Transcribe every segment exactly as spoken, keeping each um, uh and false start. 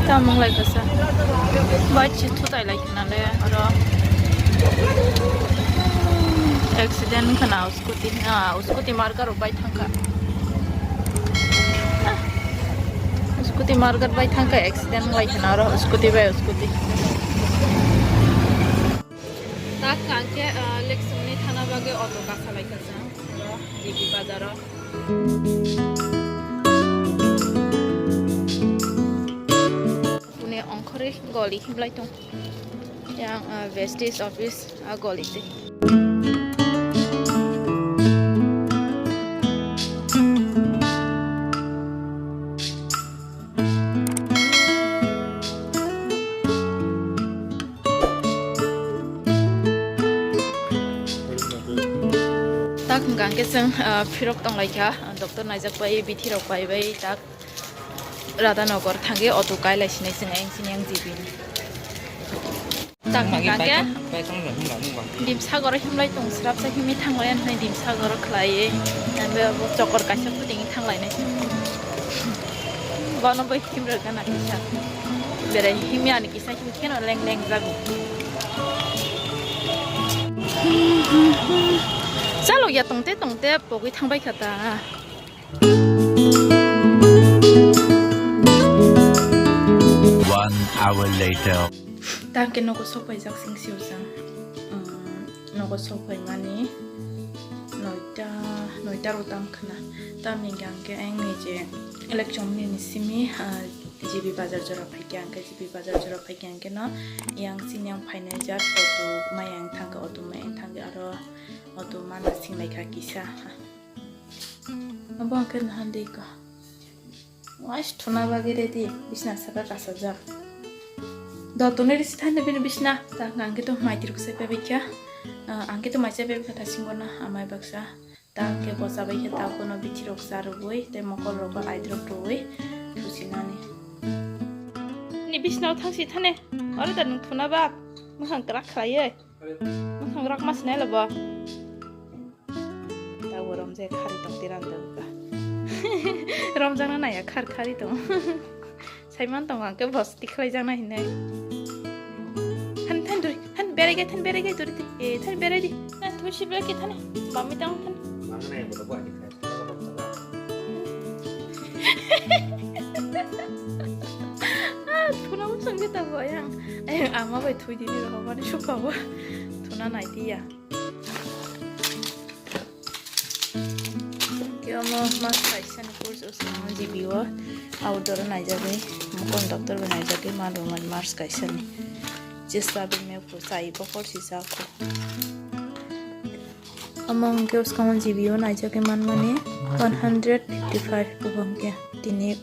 Tamung lai kasa. Bai chi thutai lai khna le oro. Accident khna scooty, ah, scooty marga rok bai thangkha. Ah, scooty marga bai thangkha, accident lai khna oro scooty bai scooty. Tak kangke, ah, Leksumni thana bagwi auto kasa lai kasa. Oro G B bazaro. Pune ongkhorwi goli himlai tong. Yang, ah, Vestige office, ah, goli tei. Tak hwnkha hwnkhe chwng, ah, phirok tonglaikha, doctor naijak bai, bithi rok bai bai tak Radhanagar thangwi auto kailai sinai chwng ayang sini yang G B ni. Tak hwnkha hwnkhe Dimsagoro himlai tong, srapsa himwi thanglai ani hwnwi Dimsagoro khlaiwi. Ang bo chokor kaisa putingwi thanglainai. Bono bai himrwk gana kisa. Berai himya ani kisa him kheno leng leng jago. Chalo ya tongte tongte pogwi thangbai kha ta. One hour later. Tangke nogo sokpaijak sing siujang. Nogo sokpaimani noita, noita rotam khna. Tamni hwnkhe ang nije election ni simi, ah, G B bazar jora phaikhe, ang khe G B bazar jora phaikhe, ang khe no yang sini yang phainai jat auto mayang thangkhe, auto mayang thangkhe, aro auto mana singlaikha kisa. Abo ang khe nahan dei ko. Wais thuna bagwi ready, bisna saka kasajak. Do tuni risi thani bini bisna, ta ang khe to mai tiruk sai pebai kha. Ah, ang khe to mai sai pebai kha ta singona amai baksa. Ta ang khe bo chabai kha ta kono bithi rok cha rwgwi, tei mokol rok ba aidrok rwgwi thusinani. Ni bisna thangsi thane, oro da nung thuna bak, mukhang krak khlaiwi. Mukhang rakma sinai labo. Tabo romjak khari tong tiran dawka. Romjakna naya khar khari tong. Saiman tong ang khe bos tikhlai jakna hinai. Than than duri, than berai gai, than berai gai duri. E than berai di. Na thui si berai ki thani. Bami tang than. Ah, thuna mo sangge ta bo yang. Ayang ama bai thui di ni rohok ani supa bo. Thuna nai di ya. Khe omo mas kaisa ni course o swkang G B o outdoor o naijagwi, mokol doctor bo naijagwi, ma rwmani mas kaisa ni. Chwsla bini map bo chai bo hor si chakho. Omo hwnkhe swkang G B o naijagwi manmani one hundred fifty five, obo hwnkhe tini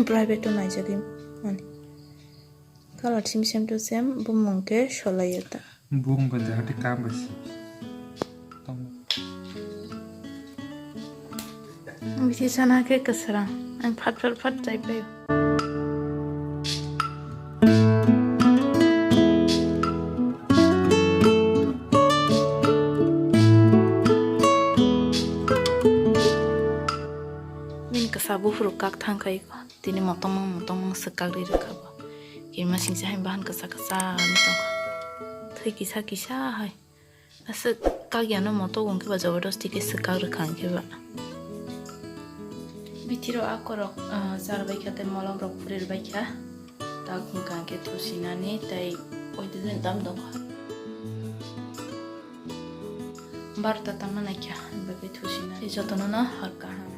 private o naijagwi mani. Color sim same to same, bumung khe solai ya ta. Bumung ba jahati kam ba si. Tong. Bisi sana khe kwswrang. Ang phat phat phat chai pai. Min kwsa buphuru kak thang khai ko. Tini motongmung motongmung swkak ri rwkha bo. Kirima singsa hai bahan kasa kasa wngwi tongkha. Thwi kisa kisa hai. Aswk kakyano moto wngkhe ba jabardasti khe swkak rwkha hwnkhe ba. Bithiro akorok, ah, char baikha tei molom rok phurir baikha. Tak wngkha hwnkhe thusinani tei oide din tam dongkha. Barota tangma naikha, hwnba khe thusinani jotono no hor kaham.